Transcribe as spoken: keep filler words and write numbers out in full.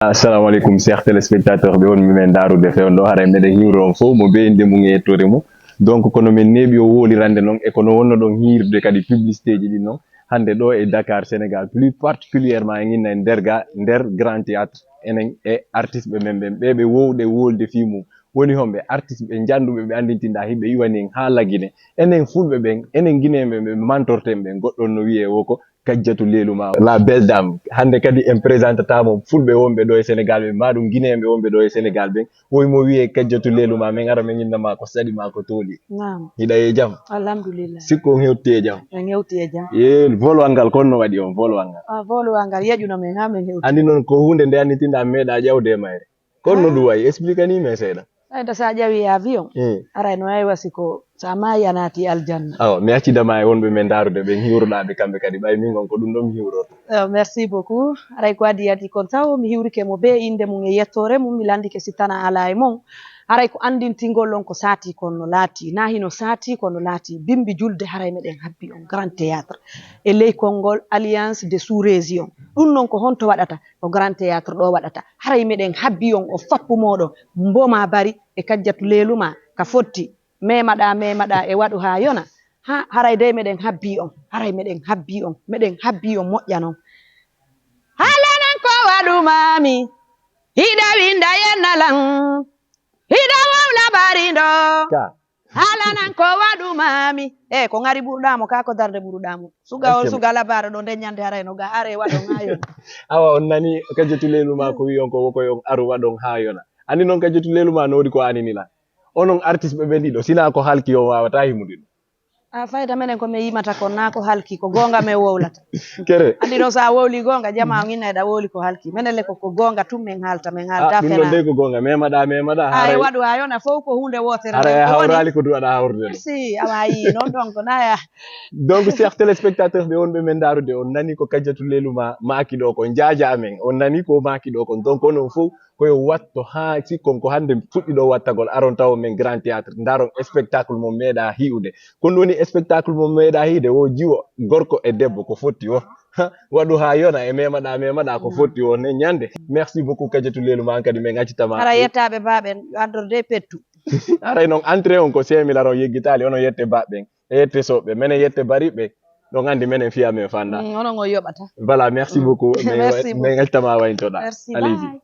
Assalamu aleykum, chers téléspectateurs ɓe wonɓe men ndaarude fewndo. Haray meɗen hiwro on fof mo be innde mum e yettoore mum. Donc, kono men neeɓi o wowlirande noon, e kono wonno ɗon hiirde kadi publicité ji ɗin noon. Hannde ɗo e Dakar, Sénégal, plus particulièrement en inna e nder ga, nder Grand Théâtre, enen e artiste ɓe men ɓen, ɓe ɓe wowɗe wolde fii mum. Woni homɓe artiste ɓe njannduɓe ɓe anndintinɗaa hiɓe iwani en haa Lagine. Enen fulɓe ɓen, enen gineeɓe ɓe mantorten ɓen, goɗɗo on no wiyee wo ko Kajjatu Leelu ma, la belle dame. Hannde kadi en présentata mo fulɓe wonɓe ɗo e Sénégal ɓen, maa ɗum gineeɓe wonɓe ɗo e Sénégal ɓen. Woy mo wiyee Kajjatu Leelu ma, men ara men inna ma ko saɗi ma ko tooli. Naam. Hiɗa e jam? Alhamdulillah. Sikko on hewti e jam? En hewti e jam. Ye, volwal ngal, ko honno waɗi on volwal ngal? Ah, volwal ngal, yeƴuno men, haa men hewti. Anndi noon ko huunde nde annitinɗaa meeɗaa ƴawde e mayre. Ko honno ɗum wayi? Explique ni men seeɗa. Fayda, so a ƴawi avion, eh, aray no ay wasi ko so a maayi a naati aljanna. Awa, mi accida ma e wonɓe men ndaarude ɓen, hiwroɗaa ɓe kamɓe kadi, ɓay min on ko ɗum ɗon mi hiwrorto. Oh, merci beaucoup. Aray ko adii adii kon taw mi hiwrike mo be innde mum e yettoore mum, mi lanndike si tana alaa e mon. Haray ko anndintingol on ko saati kon no laati, na hino saati ko no laati. Bimbi julde haray meɗen habbi on Grand Théâtre e ley konngol Alliance de sous-région. Ɗum non ko honto waɗata? Ko Grand Théâtre ɗo waɗata. Haray meɗen habbi on o fappu mooɗon. Mboma bari e Kajjatu Leelu ma ka fotti. Memaɗa, memaɗa e waɗu haa yona. Ha, haray dey meɗen habbi on. Haray meɗen habbi on. Meɗen habbi on moƴƴa non. Haalanan ko waɗu maami. Hiɗa winda yenna lan. Hiɗa wowla barindo. Ka. Haalanan ko waɗu maami. E ko ngari ɓurɗamo ka ko darde ɓurɗamo. Suga on suga labaro ɗo nde ñande haray no ga are waɗon haa yona. Awa on nani Kajjatu Leelu ma ko wi on ko woko on aru waɗon haa yona. Ani noon Kajjatu Leelu ma no woodi ko anini lan. Onon artiste ɓe ɓen ɗiɗo, sina ko halki on wawata himude ɗum. A fayda menen ko mi yimata kon na ko halki, ko goonga men wowlata. Kere. Andi ɗo sa wowli goonga, jama on inna eɗa wowli ko halki. Menen le ko, ko goonga tun men haalta, men haalta. Ah, ɗum ɗon fena. Dey ko goonga, memaɗa, memaɗa, ay, haray waɗu ha yona fof ko hunde wotere. Haray a hawrali ko duwaɗa hawrude ɗo. Si, awa yi, noon ɗon ko naya. Donc, chers téléspectateurs ɓe wonɓe men ndaarude, on nani ko Kajjatu Leelu ma maaki ɗo ko njaaja amen. On nani ko maaki ɗo kon. Donc, onon fof ko yo watto haa sikkon ko hannde fuɗɗi ɗo wattagol, aron tawo men Grand Théâtre, ndaron spectacle mo meeɗa hi'ude. Kon woni spectacle mo meeɗa hi'ude, wo jiwo gorko e debbo ko fotti wo. Ha, waɗu haa yona e memaɗa, memaɗa ko fotti wo ne ñande. Merci beaucoup, Kajjatu Leelu ma an kadi men accitama. Hara yettaaɓe baaɓen, yo andorde pettu. Haray noon entrée on ko cinq mille, aron yeggitaali, onon yette baaɓen, e yette soɓɓe, menen yette bariɓe. Ɗon anndi menen fiya men fanda. Mm, onon on yoɓata. Voilà, merci beaucoup. Merci beaucoup. Men accitama wayntoɗa. Merci, allez-y. Bye.